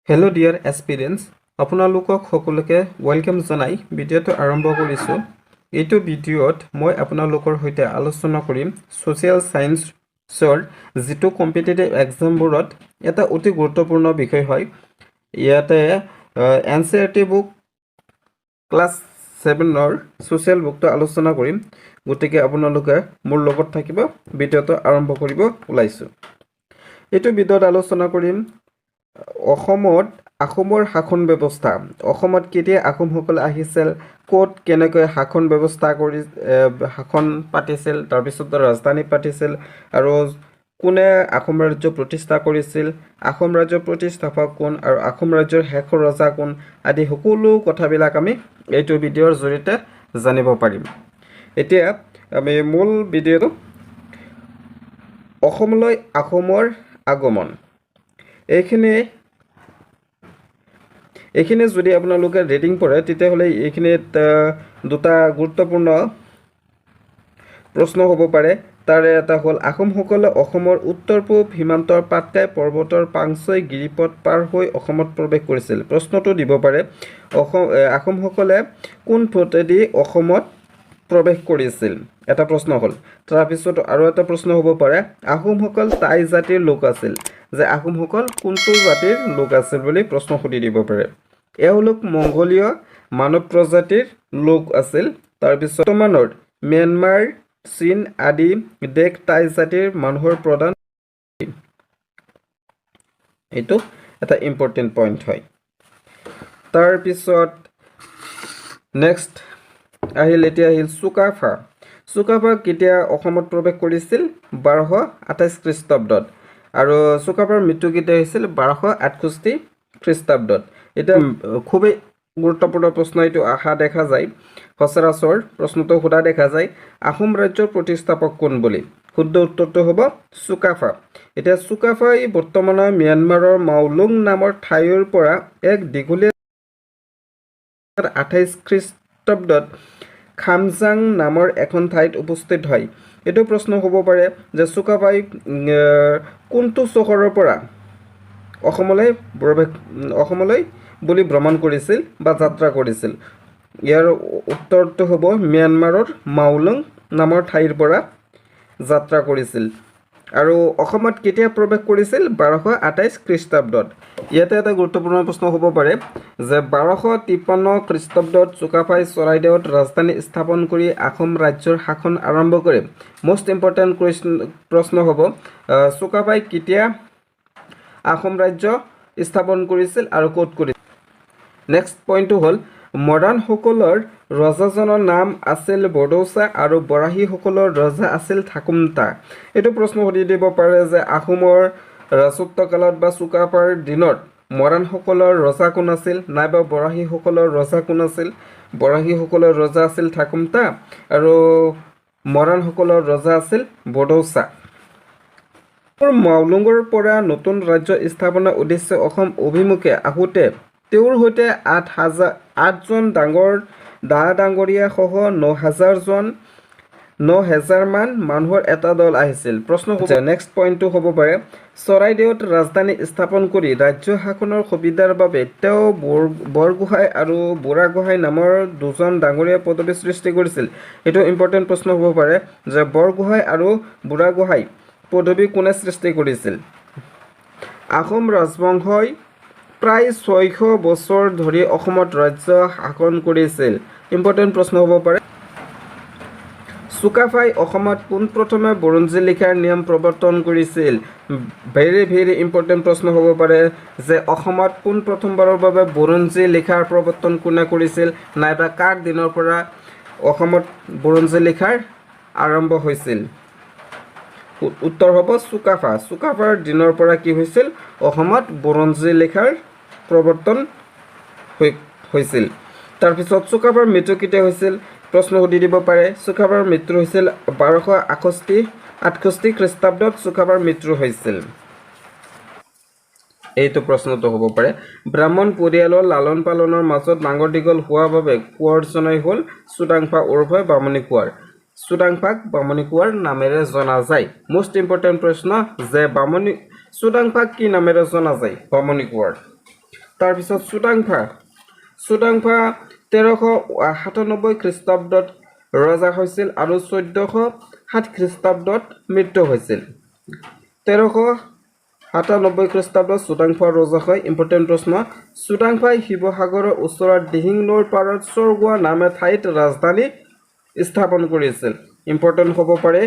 Hello' dear এছপিৰেণ্টছ, আপোনালোকক সকলোকে welcome জনাই ভিডিঅ'টো আৰম্ভ কৰিছোঁ। এইটো ভিডিঅ'ত মই আপোনালোকৰ সৈতে আলোচনা কৰিম ছ'চিয়েল ছায়েন্সৰ যিটো কম্পিটিটিভ এক্সামবোৰত এটা অতি গুৰুত্বপূৰ্ণ বিষয় হয়। ইয়াতে এনচিইআৰটি বুক ক্লাছ ছেভেনৰ ছ'চিয়েল বুকটো আলোচনা কৰিম। গতিকে আপোনালোকে মোৰ লগত থাকিব। ভিডিঅ'টো আৰম্ভ কৰিব ওলাইছোঁ। এইটো ভিডিঅ'ত আলোচনা কৰিম অসমত আহোমৰ শাসন ব্যৱস্থা, অসমত কেতিয়া আহোমসকল আহিছিল, ক'ত কেনেকৈ শাসন ব্যৱস্থা কৰি শাসন পাতিছিল, তাৰপিছত ৰাজধানী পাতিছিল আৰু কোনে আহোম ৰাজ্য প্ৰতিষ্ঠা কৰিছিল, আহোম ৰাজ্যৰ প্ৰতিষ্ঠাপক কোন আৰু আহোম ৰাজ্যৰ শেষ ৰজা কোন আদি সকলো কথাবিলাক আমি এইটো ভিডিঅ'ৰ জৰিয়তে জানিব পাৰিম। এতিয়া আমি মূল ভিডিঅ'টো, অসমলৈ আহোমৰ আগমন। এইখিনি যদি আপোনালোকে ৰিডিং পঢ়ে, তেতিয়াহ'লে এইখিনিত দুটা গুৰুত্বপূৰ্ণ প্ৰশ্ন হ'ব পাৰে। তাৰে এটা হ'ল, আহোমসকলে অসমৰ উত্তৰ পূব সীমান্তৰ পাটকাই পৰ্বতৰ পাংচৈ গিৰিপথ পাৰ হৈ অসমত প্ৰৱেশ কৰিছিল। প্ৰশ্নটো দিব পাৰে, আহোমসকলে কোন পথেদি অসমত প্ৰৱেশ কৰিছিল? এটা প্ৰশ্ন হ'ল। তাৰপিছত আৰু এটা প্ৰশ্ন হ'ব পাৰে, আহোমসকল টাই জাতিৰ লোক আছিল, যে আহোমসকল কোনটো জাতিৰ লোক আছিল বুলি প্ৰশ্ন সুধি দিব পাৰে। এওঁলোক মংগোলীয় মানৱ প্ৰজাতিৰ লোক আছিল। তাৰপিছত বৰ্তমানৰ ম্যানমাৰ, চীন আদি দেশ টাই জাতিৰ মানুহৰ প্ৰধান। এইটো এটা ইম্পৰ্টেণ্ট পইণ্ট হয়। তাৰপিছত নেক্সট আহিল, এতিয়া আহিল চুকাফা। চুকাফা কেতিয়া অসমত প্ৰৱেশ কৰিছিল? 1228 খ্ৰীষ্টাব্দত। আৰু চুকাফাৰ মৃত্যু কেতিয়া হৈছিল? 1268 খ্ৰীষ্টাব্দত। এতিয়া খুবেই গুৰুত্বপূৰ্ণ প্ৰশ্ন এইটো অহা দেখা যায়, সচৰাচৰ প্ৰশ্নটো সোধা দেখা যায়, আহোম ৰাজ্যৰ প্ৰতিষ্ঠাপক কোন বুলি। শুদ্ধ উত্তৰটো হ'ব চুকাফা। এতিয়া চুকাফাই বৰ্তমানৰ ম্যানমাৰৰ মাওলুং নামৰ ঠাইৰ পৰা এক দীঘলীয়া 28 খ্ৰীষ্টাব্দত খামজাং নামৰ এখন ঠাইত উপস্থিত হয়। এইটো প্ৰশ্ন হ'ব পাৰে যে চুকাফাই কোনটো চহৰৰ পৰা অসমলৈ প্ৰৱেশ, অসমলৈ বুলি ভ্ৰমণ কৰিছিল বা যাত্ৰা কৰিছিল? ইয়াৰ উত্তৰটো হ'ব ম্যানমাৰৰ মাওলুং নামৰ ঠাইৰ পৰা যাত্ৰা কৰিছিল। আৰু অসমত কেতিয়া প্ৰৱেশ কৰিছিল? 1228 খ্ৰীষ্টাব্দত। ইয়াতে এটা গুৰুত্বপূৰ্ণ প্ৰশ্ন হ'ব পাৰে যে 1253 খ্ৰীষ্টাব্দত চুকাফাই চৰাইদেউত ৰাজধানী স্থাপন কৰি আহোম ৰাজ্যৰ শাসন আৰম্ভ কৰে। মষ্ট ইম্পৰ্টেণ্ট প্ৰশ্ন হ'ব, চুকাফাই কেতিয়া আহোম ৰাজ্য স্থাপন কৰিছিল আৰু ক'ত কৰিছিল? নেক্সট পইণ্টটো হ'ল, মৰাণসকলৰ ৰজাজনৰ নাম আছিল বদৌচা আৰু বৰাহীসকলৰ ৰজা আছিল থাকুমতা। এইটো প্ৰশ্ন সুধি দিব পাৰে যে আহোমৰ ৰাজত্বকালত বা চুকাফাৰ দিনত মৰাণসকলৰ ৰজা কোন আছিল নাইবা বৰাহীসকলৰ ৰজা কোন আছিল? বৰাহীসকলৰ ৰজা আছিল থাকুমতা আৰু মৰাণসকলৰ ৰজা আছিল বদৌচা। মাওলুঙৰ পৰা নতুন ৰাজ্য স্থাপনৰ উদ্দেশ্যে অসম অভিমুখে আহোঁতে তেওঁৰ সৈতে 8008জন ডাঙৰ ডা ডাঙৰীয়াসহ 9000মান মানুহৰ এটা দল আহিছিল। প্ৰশ্ন, নেক্সট পইণ্টটো হ'ব পাৰে, চৰাইদেউত ৰাজধানী স্থাপন কৰি ৰাজ্য শাসনৰ সুবিধাৰ বাবে তেওঁ বৰগোহাঁই আৰু বুঢ়াগোহাঁই নামৰ দুজন ডাঙৰীয়া পদবী সৃষ্টি কৰিছিল। এইটো ইম্পৰ্টেণ্ট প্ৰশ্ন হ'ব পাৰে যে বৰগোহাঁই আৰু বুঢ়াগোহাঁই পদবী কোনে সৃষ্টি কৰিছিল? আহোম ৰাজবংশই প্ৰায় 600 বছৰ ধৰি অসমত ৰাজ্য শাসন কৰিছিল। ইম্পৰ্টেণ্ট প্ৰশ্ন হ'ব পাৰে। চুকাফাই অসমত পোনপ্ৰথমে বুৰঞ্জী লিখাৰ নিয়ম প্ৰৱৰ্তন কৰিছিল। ভেৰি ভেৰি ইম্পৰ্টেণ্ট প্ৰশ্ন হ'ব পাৰে যে অসমত পোনপ্ৰথমবাৰৰ বাবে বুৰঞ্জী লিখাৰ প্ৰৱৰ্তন কোনে কৰিছিল নাইবা কাৰ দিনৰ পৰা অসমত বুৰঞ্জী লিখাৰ আৰম্ভ হৈছিল? উত্তৰ হ'ব চুকাফা। চুকাফাৰ দিনৰ পৰা কি হৈছিল? অসমত বুৰঞ্জী লিখাৰ প্ৰৱৰ্তন হৈছিল। তাৰপিছত চুকাফাৰ মৃত্যু কেতিয়া হৈছিল? প্ৰশ্ন সুধি দিব পাৰে। চুকাফাৰ মৃত্যু হৈছিল 1268 খ্ৰীষ্টাব্দত চুকাফাৰ মৃত্যু হৈছিল। এইটো প্ৰশ্নটো হ'ব পাৰে। ব্ৰাহ্মণ পৰিয়ালৰ লালন পালনৰ মাজত ডাঙৰ দীঘল হোৱাৰ বাবে কোঁৱৰজনাই হ'ল চুডাংফা ওৰফে বামুণী কোঁৱৰ। চুডাংফাক বামুণী কোঁৱৰ নামেৰে জনা যায়। মষ্ট ইম্পৰ্টেণ্ট প্ৰশ্ন যে বামুণী চুডাংফাক কি নামেৰে জনা যায়? বামুণী কোঁৱৰ। তাৰপিছত চুডাংফা। চুডাংফা 1397 খ্ৰীষ্টাব্দত ৰজা হৈছিল আৰু 1407 খ্ৰীষ্টাব্দত মৃত্যু হৈছিল। 1397 খ্ৰীষ্টাব্দত চুডাংফা ৰজা হয়। ইম্পৰ্টেণ্ট প্ৰশ্ন, চুডাংফাই শিৱসাগৰৰ ওচৰত দিহিং নৈৰ পাৰত চৰগুৱা নামে ঠাইত ৰাজধানী স্থাপন কৰিছিল। ইম্পৰ্টেণ্ট হ'ব পাৰে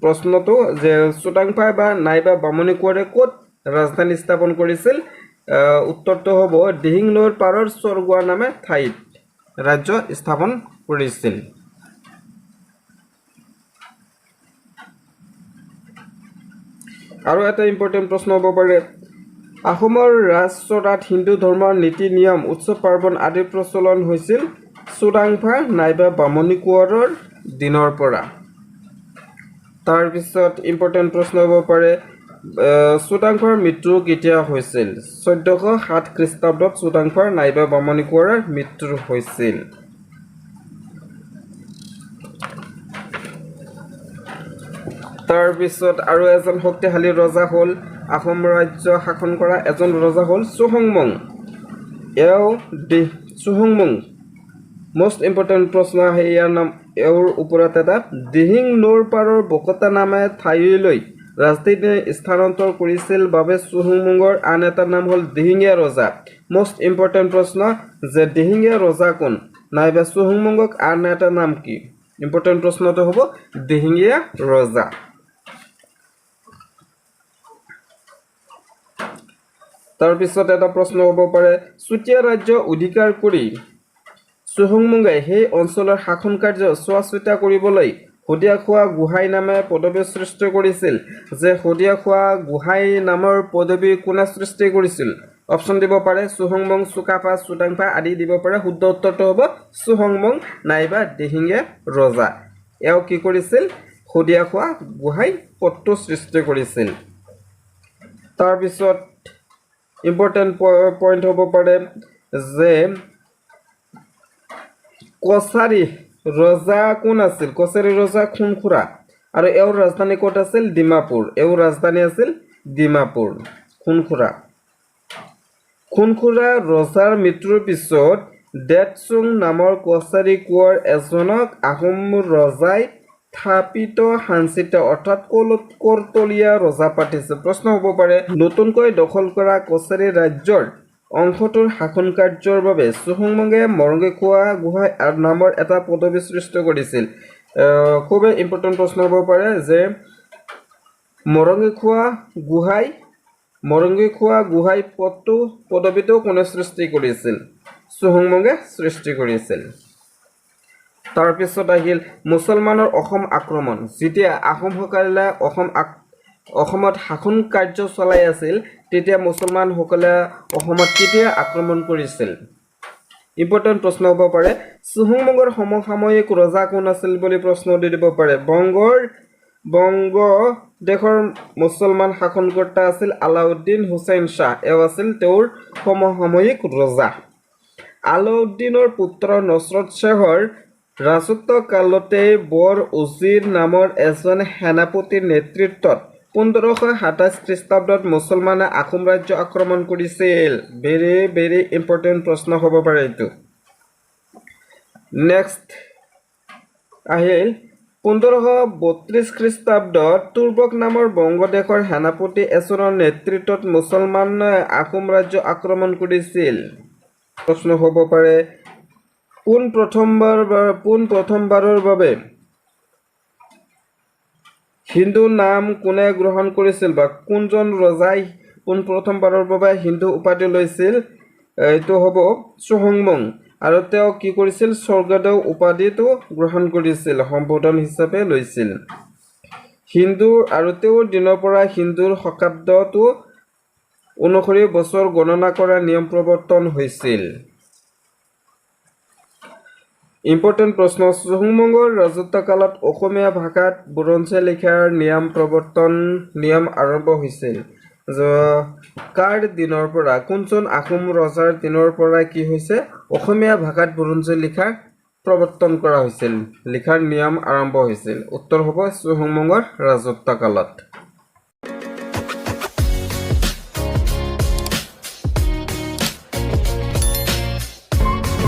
প্ৰশ্নটো যে চুডাংফা বা নাইবা বামুণী কোঁৱৰে ক'ত ৰাজধানী স্থাপন কৰিছিল? উত্তৰটো হ'ব দিহিং নৈৰ পাৰৰ চৰগুৱা নামে ঠাইত ৰাজ্য স্থাপন কৰিছিল। আৰু এটা ইম্পৰ্টেণ্ট প্ৰশ্ন হ'ব পাৰে, আহোমৰ ৰাজচৰাত হিন্দু ধৰ্মৰ নীতি নিয়ম, উৎসৱ পাৰ্বণ আদিৰ প্ৰচলন হৈছিল চুডাংফা নাইবা বামুণী কোঁৱৰৰ দিনৰ পৰা। তাৰপিছত ইম্পৰ্টেণ্ট প্ৰশ্ন হ'ব পাৰে, চুডাংফাৰ মৃত্যু কেতিয়া হৈছিল? 1407 খ্ৰীষ্টাব্দত চুডাংফাৰ নাইবা বামুণী কোঁৱৰৰ মৃত্যু হৈছিল। তাৰপিছত আৰু এজন শক্তিশালী ৰজা হ'ল, আহোম ৰাজ্য শাসন কৰা এজন ৰজা হ'ল চুহুংমুং। এওঁ চুহুংমুং মষ্ট ইম্পৰ্টেণ্ট প্ৰশ্ন আহে ইয়াৰ নাম, এওঁৰ ওপৰত এটা। দিহিং নৈৰ পাৰৰ বকতা নামে ঠাইলৈ ৰাজধানী স্থানান্তৰ কৰিছিল বাবে চুহুংমুঙৰ আন এটা নাম হ'ল দিহিঙীয়া ৰজা। মষ্ট ইম্পৰ্টেণ্ট প্ৰশ্ন যে দিহিঙীয়া ৰজা কোন নাইবা চুহুংমুঙক আন এটা নাম কি? ইম্পৰ্টেণ্ট প্ৰশ্নটো হ'ব দিহিঙীয়া ৰজা। তাৰপিছত এটা প্ৰশ্ন হ'ব পাৰে, চুতীয়া ৰাজ্য অধিকাৰ কৰি চুহুংমুঙে সেই অঞ্চলৰ শাসন কাৰ্য চোৱা চিতা কৰিবলৈ শদিয়াখোৱা গোহাঁই নামে পদবী সৃষ্টি কৰিছিল। যে শদিয়াখোৱা গোহাঁই নামৰ পদবী কোনে সৃষ্টি কৰিছিল? অপশ্যন দিব পাৰে চুহুংমুং, চুকাফা, চুডাংফা আদি দিব পাৰে। শুদ্ধ উত্তৰটো হ'ব চুহুংমুং নাইবা দিহিঙীয়া ৰজা। এওঁ কি কৰিছিল? শদিয়াখোৱা গোহাঁই পদটো সৃষ্টি কৰিছিল। তাৰপিছত ইম্পৰ্টেণ্ট পইণ্ট হ'ব পাৰে যে কছাৰী ৰজা কোন আছিল? কছাৰী ৰজা খুনখুৰা আৰু এওঁৰ ৰাজধানী ক'ত আছিল? ডিমাপুৰ। এওঁৰ ৰাজধানী আছিল ডিমাপুৰ। খুনখুৰা। খুনখুৰা ৰজাৰ মৃত্যুৰ পিছত ডেটচুং নামৰ কছাৰী কোঁৱৰ এজনক আহোম ৰজাই থাপিত সাঞ্চিত অৰ্থাৎ কৰতলীয়া ৰজা পাতিছে। প্ৰশ্ন হ'ব পাৰে, নতুনকৈ দখল কৰা কছাৰী ৰাজ্যৰ অংশটোৰ শাসন কাৰ্যৰ বাবে চুহুংমুঙে মৰঙ্গীখোৱা গোহাঁই নামৰ এটা পদবী সৃষ্টি কৰিছিল। খুবেই ইম্পৰ্টেণ্ট প্ৰশ্ন হ'ব পাৰে যে মৰঙ্গীখোৱা গোহাঁই, মৰঙ্গীখোৱা গোহাঁই পদবীটো কোনে সৃষ্টি কৰিছিল? চুহুংমুঙে সৃষ্টি কৰিছিল। তাৰপিছত আহিল মুছলমানৰ অসম আক্ৰমণ। যেতিয়া আহোমসকলে অসমত শাসন কাৰ্য চলাই আছিল, তেতিয়া মুছলমানসকলে অসমত কেতিয়া আক্ৰমণ কৰিছিল? ইম্পৰ্টেণ্ট প্ৰশ্ন হ'ব পাৰে। চুহুংমুঙৰ সমসাময়িক ৰজা কোন আছিল বুলি প্ৰশ্ন দি দিব পাৰে। বংগ দেশৰ মুছলমান শাসনকৰ্তা আছিল আলাউদ্দিন হুছেইন শ্বাহ। এওঁ আছিল তেওঁৰ সমসাময়িক ৰজা। আলাউদ্দিনৰ পুত্ৰ নছৰত শ্বাহৰ ৰাজত্বকালতে বৰ উজিৰ নামৰ এজন সেনাপতিৰ নেতৃত্বত 1527 খ্ৰীষ্টাব্দত মুছলমানে আহোম ৰাজ্য আক্ৰমণ কৰিছিল। ভেৰি ভেৰি ইম্পৰ্টেণ্ট প্ৰশ্ন হ'ব পাৰে এইটো। নেক্সট আহিল 1532 খ্ৰীষ্টাব্দত তুৰ্বক নামৰ বংগদেশৰ সেনাপতি এজনৰ নেতৃত্বত মুছলমানে আহোম ৰাজ্য আক্ৰমণ কৰিছিল। প্ৰশ্ন হ'ব পাৰে, পোন প্ৰথমবাৰৰ বাবে হিন্দু নাম কোনে গ্ৰহণ কৰিছিল বা কোনজন ৰজাই পোন প্ৰথমবাৰৰ বাবে হিন্দু উপাধি লৈছিল? এইটো হ'ব চুহুংমুং। আৰু তেওঁ কি কৰিছিল? স্বৰ্গদেউ উপাধিটো গ্ৰহণ কৰিছিল, সম্বোধন হিচাপে লৈছিল হিন্দু। আৰু তেওঁৰ দিনৰ পৰা হিন্দুৰ শকাব্দটো অনুসৰি বছৰ গণনা কৰাৰ নিয়ম প্ৰৱৰ্তন হৈছিল। ইম্পৰ্টেণ্ট প্ৰশ্ন, চুহুংমুঙৰ ৰাজত্বকালত অসমীয়া ভাষাত বুৰঞ্জী লিখাৰ নিয়ম আৰম্ভ হৈছিল। কাৰ দিনৰ পৰা, কোনজন আহোম ৰজাৰ দিনৰ পৰা কি হৈছে অসমীয়া ভাষাত বুৰঞ্জী লিখাৰ প্ৰৱৰ্তন কৰা হৈছিল, লিখাৰ নিয়ম আৰম্ভ হৈছিল? উত্তৰ হ'ব চুহুংমুঙৰ ৰাজত্বকালত।